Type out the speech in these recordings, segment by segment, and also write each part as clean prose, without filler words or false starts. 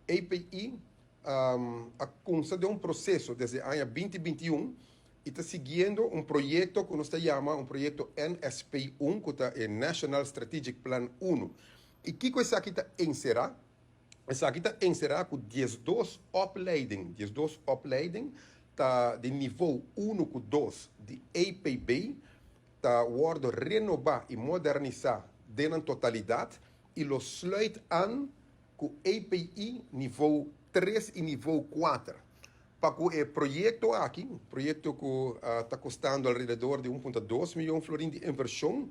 EPI a cuminsa den un proceso desde aña 2021 y ta siguiendo un proyecto cu nos ta yama un proyecto NSP 1, cu ta e National Strategic Plan 1. Y kico esaki ta encera? Esaki ta encera cu 12 opleiding, 12 opleiding ta di nivel 1 cu 2 di EPB, ta wordo renoba y modernisa den totalidad y lo sluit aan cu EPI nivel 3 y nivel 4. Pa e proyecto aki, proyecto cu ta costando alrededor di 1.2 miyon florin di inversion,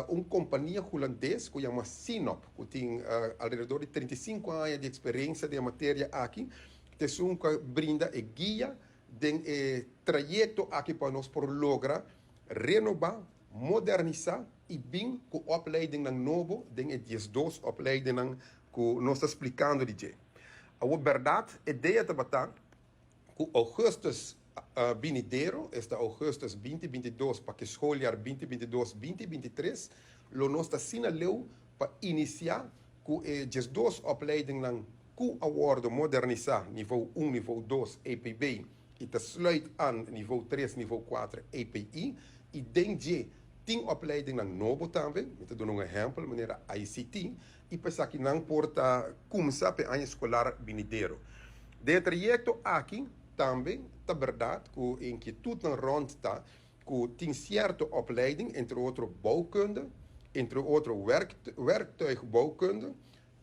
un compania hulandes cu yama Sinop, cu tin alrededor di 35 aña di experiencia den materia aki, ta esun cu brinda e guia den e trayecto aki pa nos por logra renoba, modernisa y bin cu opleiding nobo, den e 12 opleiding cu nos ta splicando di dje. A berdad, idea tabata cu augustus binidero, esta augustus 2022, pa e schooljaar 2022-2023, lo nos ta asina leu pa inicia cu e 12 opleiding cu a wordo modernisa, nivel 1, nivel 2, EPB, y ta sluit aan nivel 3, nivel 4, EPI, y den dje tin opleiding nobo tambe, mi ta duna un ehempel, manera ICT, y pa esaki nan por ta cuminsa pa aña escolar binidero. Den e trayecto aki tambe ta berdad cu inquietud rond ta cu tin cierto opleiding, entre otro bouwkunde, entre otro werktuigbouwkunde,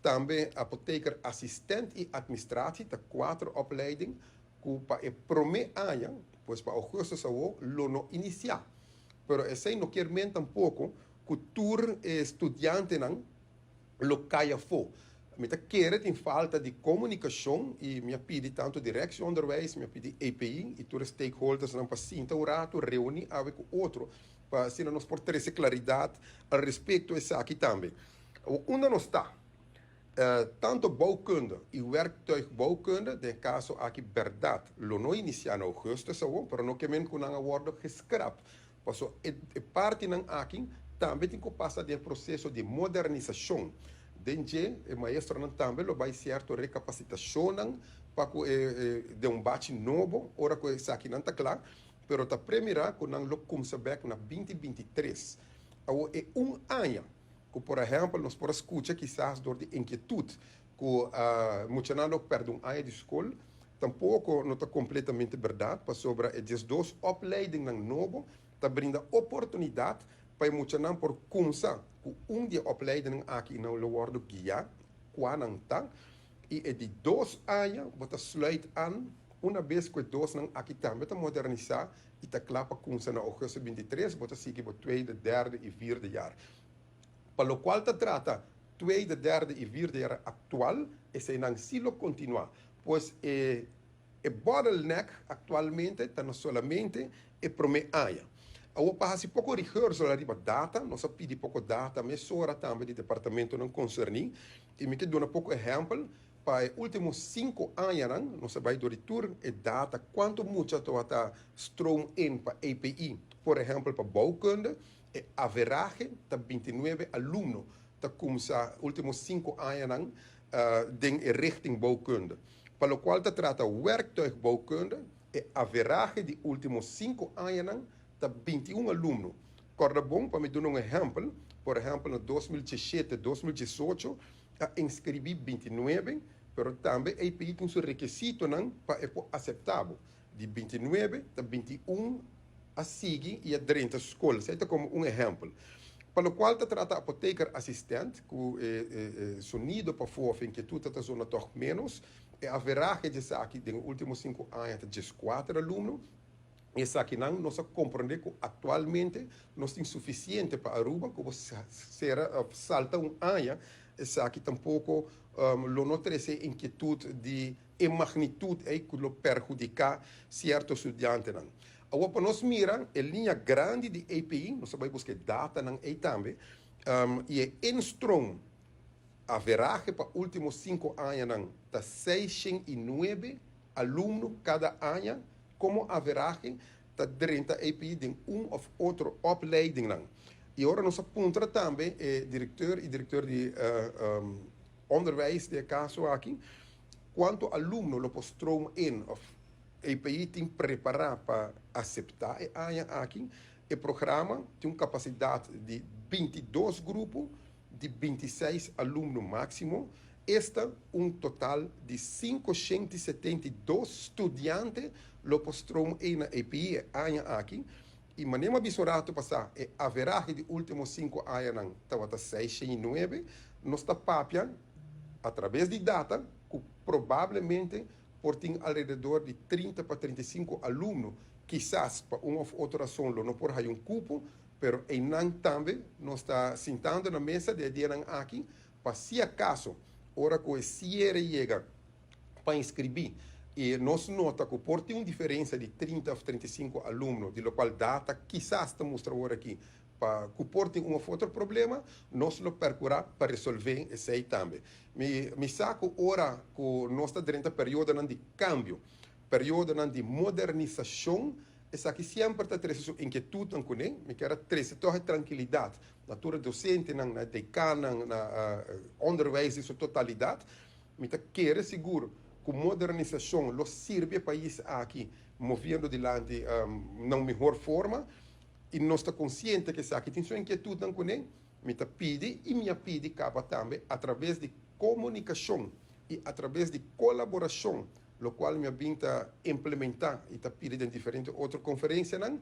tambe apotheker assistent y administratie, ta cuater opleiding, cu pa e prome aña, pues pa augustus awo, lo no inicia. Pero esey no kiermen tampoco cu tur studiantenan lo cay afo. Mi ta kere tin falta di comunicacion y mi a pidi tanto directie onderwijs, mi a pidi EPI y tur stakeholders nan pa sinta un rato, reuni awe cu otro, pa asina nos por trece claridad al respecto esaki tambe. Unda nos ta? Tanto bouwkunde y werktuigbouwkunde, den caso aki berdad, lo no inicia na augustus awo, pero no kiermen cu nan a wordo geschrapt. Paso e parti nan aki tambe tin cu pasa den proceso di modernisacion. Den dje, e maestro nan tambe lo bay cierto recapacitacion nan pa cu den un bachi nobo, ora cu esaki nan ta cla, pero ta premira cu nan lo cuminsa bek na 2023. Awo e un aña, cu por ehempel nos por scucha kisas door di inquietud cu muchanan lo perde un aña di scol, tampoco no ta completamente berdad, pasobra e 12 opleiding nan nobo ta brinda oportunidad pa muchanan por cuminsa cu un di opleiding aki nan lo wordo guia, cua nan ta, y e di 2 aña bo ta sluit aan una bes cu e dos nan aki tambe ta modernisa y ta cla pa cuminsa na augustus 23, bo ta sigui bo tweede, derde y vierde jaar. Pa lo cual ta trata tweede, derde y vierde jaar actual, esey nan si lo continua. Pues e bottleneck actualmente ta no solamente e prome aña. Awo pa haci poco rehearsal ariba data, nos a pidi poco data, mesora tambe di departamento nan concerni, y mi kier duna poco ehempel, pa e ultimo 5 aña, nos a bay door tur e data cuanto mucha ta stroom in pa EPI, por ehempel pa bouwkunde, e average ta 29 alumno ta cuminsa ultimo 5 aña den e richting bouwkunde. Pa lo cual ta trata werktuigbouwkunde, e average di ultimo 5 aña ta 21 alumno. Corda bon, pa mi duna un ehempel, por ehempel, na 2017, 2018, a inscribi 29, pero tambe EPI tin su requisito nan pa e acepta bo. Di 29 ta 21 a sigui y a drenta scol. Esey ta como un ehempel. Pa lo cual ta trata apotheker assistent, cu sonido pafo, inquietud ta zona toch menos, e average di esaki den ultimo 5 aña ta 14 alumno. Esaki nan nos a comprende cu actualmente nos tin suficiente pa Aruba, cu sera salta un aña, esaki tampoco lo no trece inquietud di e magnitud ey cu lo perhudica cierto studiante nan. Awor pa nos mira e linea grandi di EPI, nos ta bay busca data nan ey tambe, y e instroom average pa ultimo 5 aña nan ta 609 alumno cada aña como average ta drenta EPI den un of otro opleiding nan. Y awor nos a puntra tambe director y director di onderwijs den caso aki. Kuantu alumno lo por stroom in òf EPI tin prepará pa aseptá e aña aki? E programa tin un kapasidat di 22 grupo di 26 alumno máksimo, esta un total di 572 studiante lo por stroom in na EPI e aña aki. I manera mi a bisa un ratu pasá, e averahe di último 5 añanan tabata 609. Nos ta papia atraves di data ku probablemente por tin alrededor di 30 pa 35 alumno, kisas pa un òf otro rason lo no por haña un kupo, pero einan tambe nos ta sintando na mesa di e dianan aki pa si akaso ora ku e siere yega pa inskribí i nos nota ku por tin un diferensia di 30 òf 35 alumno, di lokual data kisas ta mustra awor aki pa ku por tin un òf otro problema, nos lo perkurá pa resolvé esei tambe. Mi sa ku ora ku nos ta drenta periodonan di kambio, periodonan di modernisashon, esaki semper ta trese su inkietutnan kuné. Mi kier a trese tòg e trankilidat na tur e dosentenan, na e dekannan, na onderwijs den su totalidat. Mi ta kere sigur ku modernisashon lo sirbi e pais aki moviendo dilanti na un mihor forma i nos ta konsiente ku esaki tin su inkietutnan kuné. Mi ta pidi i mi a pidi kaba tambe atraves di komunikashon i atraves di kolaborashon, lokual mi a bin ta implementá i ta pidi den diferente otro konferensianan,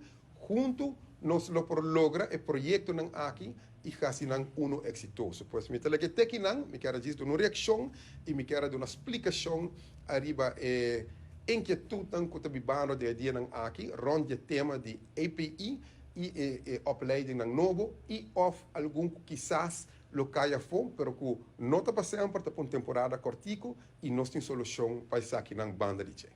huntu nos lo por logra e proyektonan aki i hasi nan unu eksitoso. Pues mi ta leke tekinan, mi kier a djis duna un reakshon i mi kier a duna splikashon ariba e inkietutnan ku ta bibando den e dianan aki rònt di e tema di EPI i e opleidingnan nobo i òf algun ku kisas lo kai afó pero ku no ta pa semper, ta pa un temporada kòrtiku i nos tin solushon pa esakinan banda di dje.